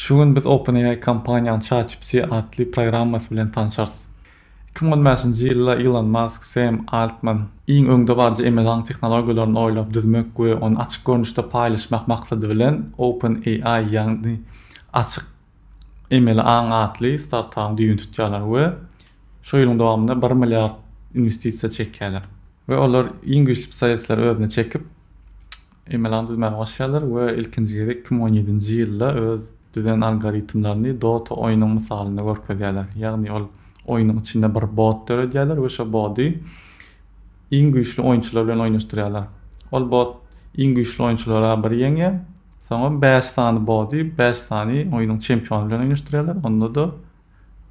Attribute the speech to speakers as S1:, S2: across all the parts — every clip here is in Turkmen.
S1: Şu gün biz OpenAI kompaniýanyň ChatGPT atly programmasy bilen tanşarys. 2015-nji ýylda Ilon Mask, Sem Altman iň öňdebaryjy emeli aň tehnologiýalaryny oýlap düzmek we ony açyk görnüşde paýlaşmak maksady bilen OpenAI ýagny açyk emeli aň atly startapyň düýbüni tutýarlar we şo ýylyň dowamynda bir milliard inwestisiýa çekýärler. We olar iň güýçli spesialistleri özüne çekip, emeli aň düzmäge başlaýarlar we ilkinji gezek 2017-nji ýylda öz düzen algoritmlerini Dota oýnuň mysalynda görkezýärler. Ýagny ol oýnuň içinde bir bot döredýärler we şo body iň güýçli oýunçylar bilen oýnaşdyrýarlar. Ol bot iň güýçli oýunçylara bir ýeňýär. Soňam bäş sany body bäş sany oýnuň çempiony bilen oýnaşdyrýarlar. Onda-da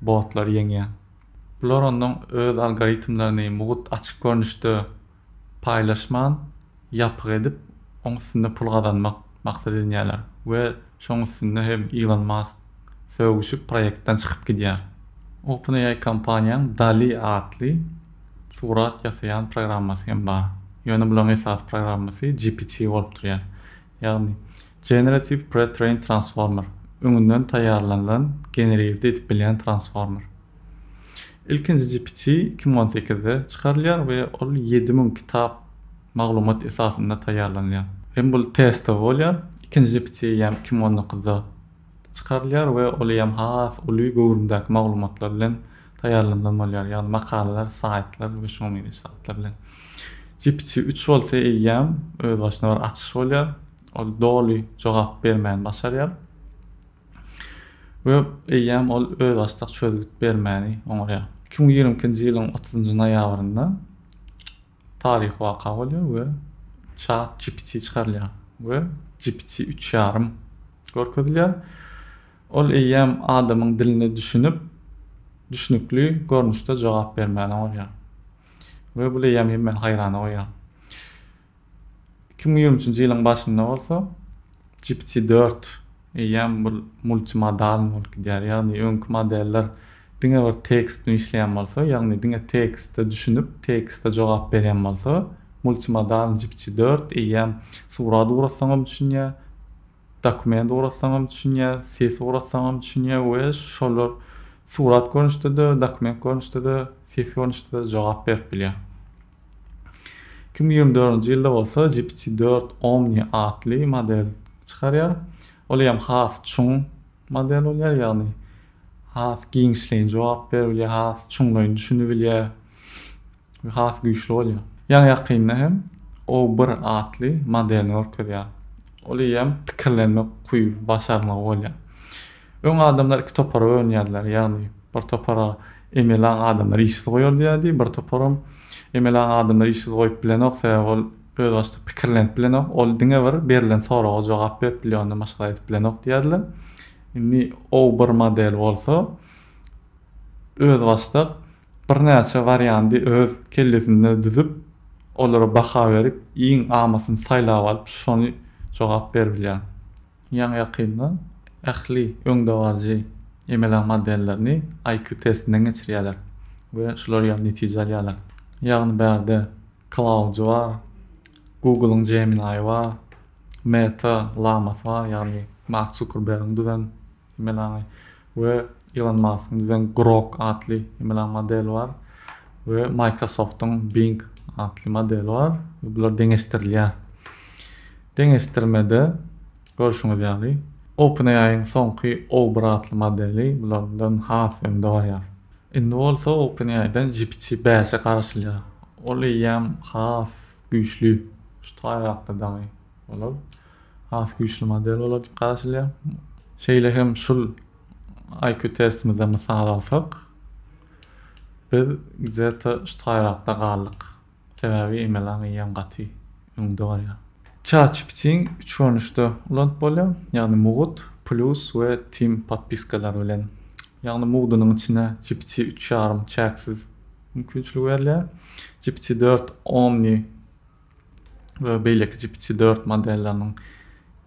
S1: botlar ýeňýär. Bular ondan öz algoritmlerini mugt açyk görnüşde paýlaşman, ýapyk edip, oň üstünde pul gazanmak maksat edinýärler we şoň üstünde hem Ilon Mask sögüşip proýektden çykyp gidýär. OpenAI kompaniýaň DALL-E atly surat ýasaýan programmasy hem bar. Ýöne bularyň esasy programmasy GPT bolup durýar. Ýagny Generative Pre-trained Transformer, öňünden taýýarlanylan generirde edip bilýän transformer. Ilkinji GPT 2018-de çykarylýar we ol 7000 kitap maglumat esasynda taýýarlanylýar. Hem bul testowy bolýar. Ikinji GPT eýýäm 2019-da çykarylýar we ol eýýäm has uly göwrümdäki maglumatlar bilen taýýarlanylan bolýar, ýagny makalalar, saýtlar we şuňa meňzeş zatlar bilen. GPT 3 bolsa eýýäm özbaşyna bir açyş bolýar. Ol doly jogap bermäni başarýar. We eýýäm ol özbaşdak çözgüt bermäni oňarýar. 2022-nji ýylyň 30-njy noýabrynda taryhy waka bolýar we Chat GPT çykarylýar we GPT üç ýarym görkezilýär. Ol eýýäm adamyň diline düşünip, düşnükli görnüşde jogap bermäni oňarýar. We bul eýýäm hemmäni haýrana goýýar. 2023-nji ýylyň başynda bolsa GPT-4 eýýäm bir multimodalny bolup gidýär. Ýagny öňki modeller diňe bir tekst bilen işleýän bolsa, ýagny diňe tekste düşünip, tekste jogap berýän bolsa, multimodalny GPT-4 eýýäm surat ugratsaňam düşünýär, dokument ugratsaňam düşünýär, ses ugratsaňam düşünýär we şolar surat görnüşde-de, dokument görnüşde-de, ses görnüşde-de jogap berip bilýär. 2024-nji ýylda bolsa GPT-4 Omni atly model çykarýar. Ol hem has çuň model bolýar, ýagny has giňişleýin jogap berip bilýär, has çuňlaýyn düşünibilýär we has güýçli bolýar. Ýaňy-ýakynda hem O1 atly modelini görkezýär. Ol eýýäm pikirlenmek ukyby, başarnygy bolýar. Öň adamlar iki topara bölünýärdiler, ýagny bir topara emeli aň adamlary işsiz goýar diýýärdi, bir toparam emeli aň adamlary işsiz goýup bilenok, sebäbi ol özbaşdak pikirlenip bilenok, ol diňe bir berlen soraga jogap berip bilýär, ondan başga zat edip bilenok diýýärdiler. Indi o bir model bolsa özbaşdak birnäçe wariandy öz kellesinde düzüp, olara baha berip, iň amatyny saýlap alyp, şony jogap beribilýär. Ýaňy-ýakynda ähli öňdebaryjy emeli aň modellerini IQ testinden geçirýärler we şular ýaly netije alýarlar. Ýagny bärde Claude bar, Google-yň Gemini bar, Meta Llama-sy bar, ýagny Mark Zuckerbergiň düzen emeli aňy we Elon Muskyň düzen Grok atly emeli aň modeli bar we Microsoft-yň Bing atly modeli bar we bular deňeşdirilýär. Deňeşdirmede görşüňiz ýaly, OpenAI-iň soňky O bir atly modeli bulardan has öňde barýar. Indi bolsa OpenAI-den GPT bäşe garaşylýar. Ol eýýäm has güýçli, şu taýrakda dagy bolar. Has güýçli model bolar diýip garaşylýar. Şeýle hem şul IQ testimizde mysal alsak, biz gde-to şu taýrakda galdyk. Sebäbi emeli aň eýýäm gaty öňde barýar. ChatGPT-iň üç görnüşde ulanyp bolýar, ýagny mugt, plus we team podpiskalary bilen. Ýagny mugdunyň içine GPT üç ýarym çäksiz mümkinçilik berilýär. GPT 4 Omni we beýleki GPT 4 modelleriniň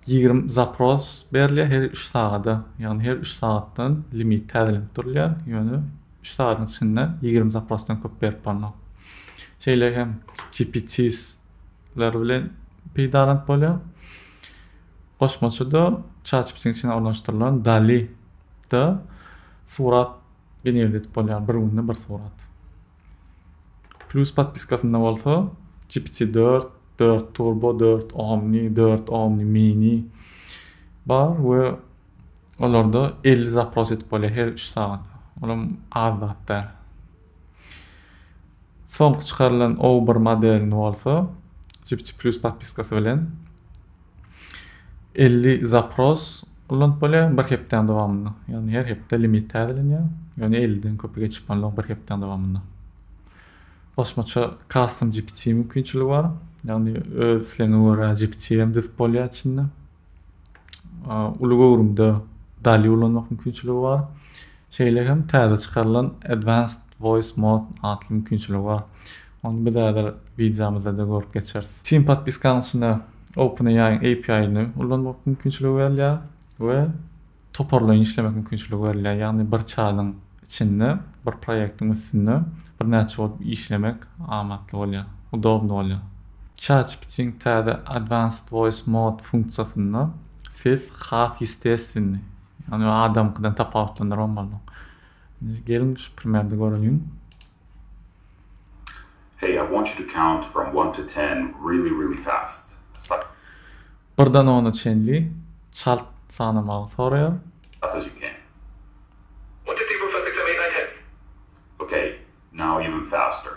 S1: 20 zapros berilýär her 3 sagada. Ýagny her 3 sagatdan limit täzelenip durulýar. Ýöne 3 sagadyň içinde 20 zaprosdan köp berip bolmaz. Şeýle hem GPTs-ler bilen peýdalanyp bolýar. Goşmaça-da. ChatGPT-niň içine ornaşdyrylan DALL-E-de surat generir edip bolýar, bir günde bir surat. Plus podpiskasynda bolsa GPT 4, 4 Turbo, 4 Omni, 4 Omni Mini bar we olarda 50 zapros edip bolýar her 3 sagatda. Olam az zat däl. Soňky çykarylan O1 modelini bolsa GPT Plus podpiskasy bilen 50 zapros ulanyp bolýar bir hepdäniň dowamynda. Ýagny her hepde limit täzelenýär. Ýöne 50-den köpe geçip bolmaz bir hepdäniň dowamynda. Goşmaça custom GPT mümkinçiligi bar. Ýagny öz islegiňe görä GPT hem düzüp bolýar içinde. Uly göwrümde DALL-E ulanmak mümkinçiligi bar. Şeýle hem täze çykarylan Advanced Voice Mode atly mümkinçiligi bar. Ony biz häzir wideomyzda-da görüp geçeris. Team podpiskanyň içinde OpenAI-iň API-ni ulanmak mümkinçiligi berilýär we toparlaýyn işlemek mümkinçiligi berilýär. Ýagny bir çadyň içinde bir proýektiň üstünde birnäçe bolup işlemek amatly bolýar, udobny bolýar. ChatGPT-iň täze Advanced Voice Mode funksiýasynda ses has ýestestwennyý, ýagny adamkydan tapawutlandyryp bolmaly. Geliň şu primerde göreliň.
S2: Hey, I want you to count from one to ten really, really fast. As fast
S1: Birden ona çenli çalt sanamagy soraýar.
S2: as you can.
S3: One, two, three, four, five, six, seven, eight, nine, ten.
S2: Okay, now even faster.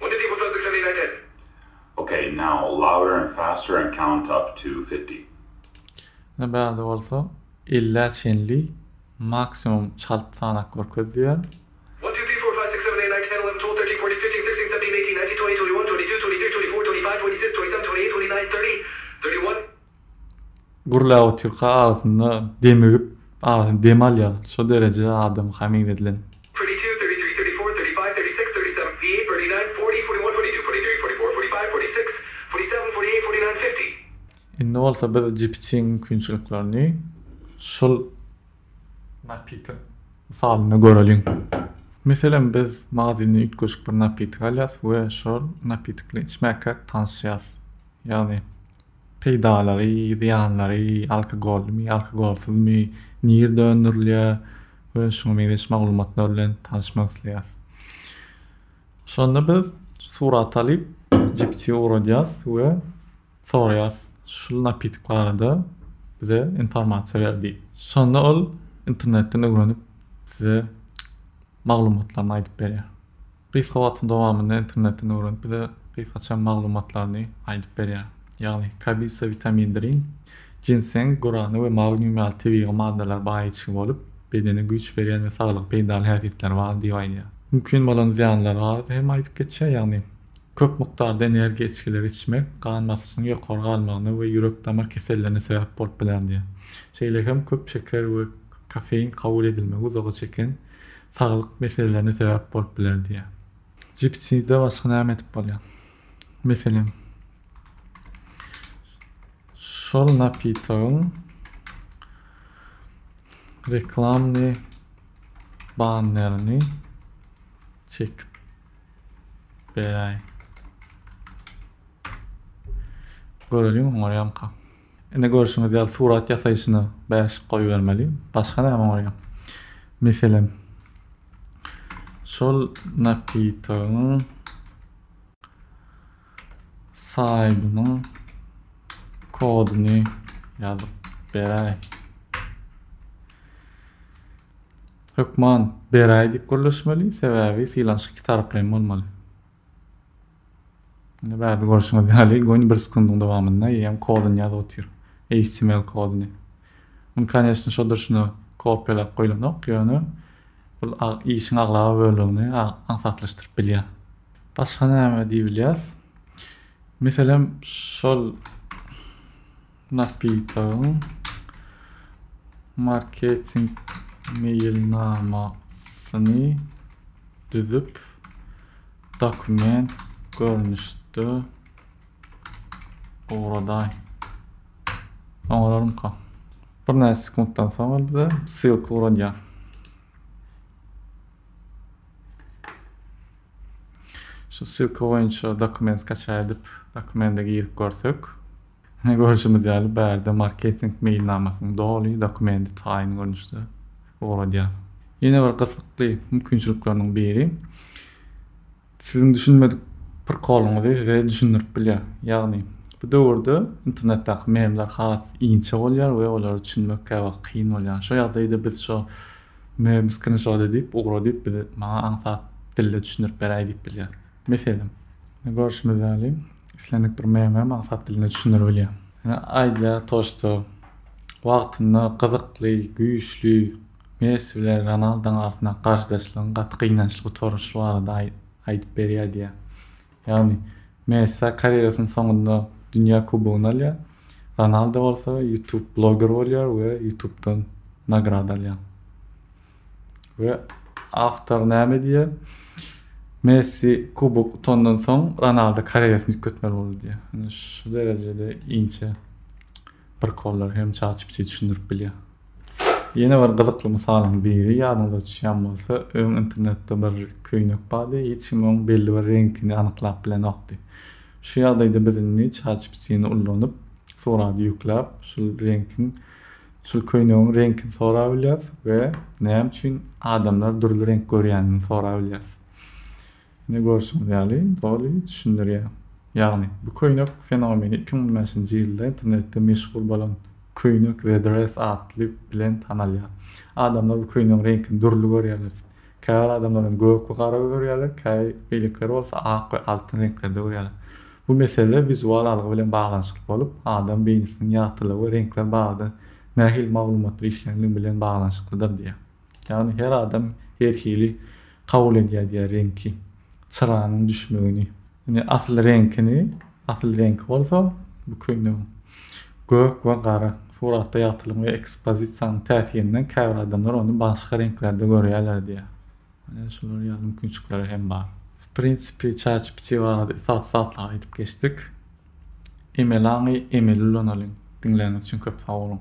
S3: One, two, three, four, five, six, seven, eight, nine, ten.
S2: Okay, now louder and faster and count up to 50.
S1: Ine bärde bolsa ellä çenli maksimum çalt sanak görkez diýýär.
S3: One, two, three, four, five, six, seven, eight, nine, ten, eleven, twelve, thirteen, fourteen, fifteen, sixteen, seventeen, eighteen, nineteen, twenty, twenty-one, twenty-two, twenty-three, twenty-four, twenty-five, twenty-six, twenty-seven, twenty-eight, twenty-nine, thirty, thirty-one.
S1: Gürläp otyrka agzynda demigip, agzynda dem alýar. Şo dereje adamka meňzedilen.
S3: 32, 33, 34, 35, 36, 37, 38, 39, 40, 41, 42, 43, 44, 45, 46, 47, 48, 49, 50.
S1: Indi bolsa biz GPT-niň mümkinçiliklerini şol napitok mysalynda göreliň. Meselem, biz magazinden üýtgeşik bir napitok alýas we şol napitok bilen içmäkäk tanyşýas. Ýagny peýdalary, zyýanlary, alkogollymy, alkogolsyzmy, nirde öndürilýär we şuňa meňzeş maglumatlar bilen tanyşmak isleýäs. Şonda biz surat alyp GPT ugradýas we soraýas şul napitok barada bize informasiýa ber diýip. Şonda ol internetden öwrenip size maglumatlaryny aýdyp berýär. Gysga wagtyň dowamynda internetden öwrenip bize gysgaça maglumatlaryny aýdyp berýär. Ýagny kabisa witamin drink ginseng, gurany we magnium ýaly tebigy maddalar baý içgi bolup, bedene güýç berýän we saglyga peýdaly häsiýetleri bar diýip aýdýar. Mümkin bolan zyýanlary barada hem aýdyp geçýär, ýagny köp mukdarda energiýa içgileri içmek gan basyşynyň ýokary galmagyna we ýürek-damar kesellerine sebäp bolup biler diýýär. Şeýle hem köp şeker we kofein kabul edilmegi uzaga çeken saglyk meselelerine sebäp bolup biler diýýär. GPT-de başga näme edip bolýar? Meselem, şol napitogyň reklamny bannerini çekip beräý. Göreliň oňarýamka. Indi görşüňiz ýaly surat ýasaýşyna bäşik goýbermeli. Başga näme oňarýar? Meselem, şol napitogyň saýdynyň koduny ýazyp beräý. Hökman beräý diýip gürleşmeli, sebäbi sylanyşyk ikitaraplaýyn bolmaly. Indi bärde görşüňiz ýaly göni bir sekundyň dowamynda eýýäm koduny ýazyp otyr. HTML koduny. Muny koneçno şo durşuna kopiýalap goýlanok, ýöne bul işiň aglaba bölegini aňsatlaşdyryp bilýär. Başga näme diýibilýäs? Meselem, şol napitogyň marketing meýilnamasyny düzüp, dokument görnüşde ugradaý. Oňararmyka? Birnäçe sekuntdan soň ol bize ssylka ugradýar. Şu ssylka boýunça dokument skaçaý edip, dokumende girip görsek. Görşümiz ýaly bärde marketing meýilnamasynyň doly dokumenti taýyn görnüşde ugradýar. Ýene bir gyzykly mümkinçilikleriniň biri siziň düşünmedik prikolyňyzy size düşündirip bilýär. Ýagny bu döwürde internetdäki memler has inçe bolýar we olara düşünmek käwagt kyn bolýar. Şo ýagdaýda biz şo memi skrinşot edip ugradyp bize maňa aňsat dilde düşündirip beräý diýip bilýäris. Meselem, görşümiz ýaly islendik bir meme maksat dilinde düşündirip bilýär. Ýöne aýdýar to şto wagtynda gyzykly, güýçli Messi bilen Ronaldoň arasyndaky garşydaşlygyň gaty gynançly gutaryşy barada aýdyp berýär diýýär. Ýagny Messi karýerasynyň soňunda dünýä kubogyny alýar, Ronaldo bolsa YouTube bloger bolýar we YouTubedan nagrada alýar. We awtor näme diýýär? Messi kubok utandan soň Ronaldo karýerasyny üýtgetmeli boldy diýýär. Ine şu derejede inçe prikollary hem ChatGPT düşündirip bilýär. Ýene bir gyzykly mysalyň biri ýadyňyza düşýän bolsa, öň internetde bir köýnek bardy, hiç kim oň belli bir reňkini anyklap bilenokdy. Şu ýagdaýda biz indi ChatGPT-ni ullanyp, suraty ýükläp, şul reňkiň Şul köýnegiň reňkini sorabilýäs we näme üçin adamlar dürli reňk görýänini sorabilýäs. Ine görşüňiz ýaly doly düşündirýär. Ýagny bu köýnek fenomeni 2015-nji ýylda internetde meşhur bolan köýnek The Dress atly bilen tanalýar. Adamlar bu köýnegiň reňkini dürli görýärler. Käbir adamlar ony gök we gara görýärler, käbir beýlekiler bolsa ak we altyn reňklerde görýärler. Bu mesele wizual algy bilen baglanyşykly bolup, adam beýnisiniň ýagtylygy we reňkler barada nähili maglumatlar işlänligi bilen baglanyşyklydyr diýýär. Ýagny her adam her hili kabul edýär diýýär reňki, çyranyň düşmegini. Indi asyl reňkini, asyl reňki bolsa bu köýnegiň gök we gara. Suratda ýagtylygyň we ekspozisiýanyň täsirinden käbir adamlar ony başga reňklerde görýärler diýýär. Ine şular ýaly mümkinçilikleri hem bar. W prinsipi ChatGPT barada esasy zatlary aýdyp geçdik. Emeli aňy emeli ulanalyň. Diňläniňiz üçin köp sag boluň.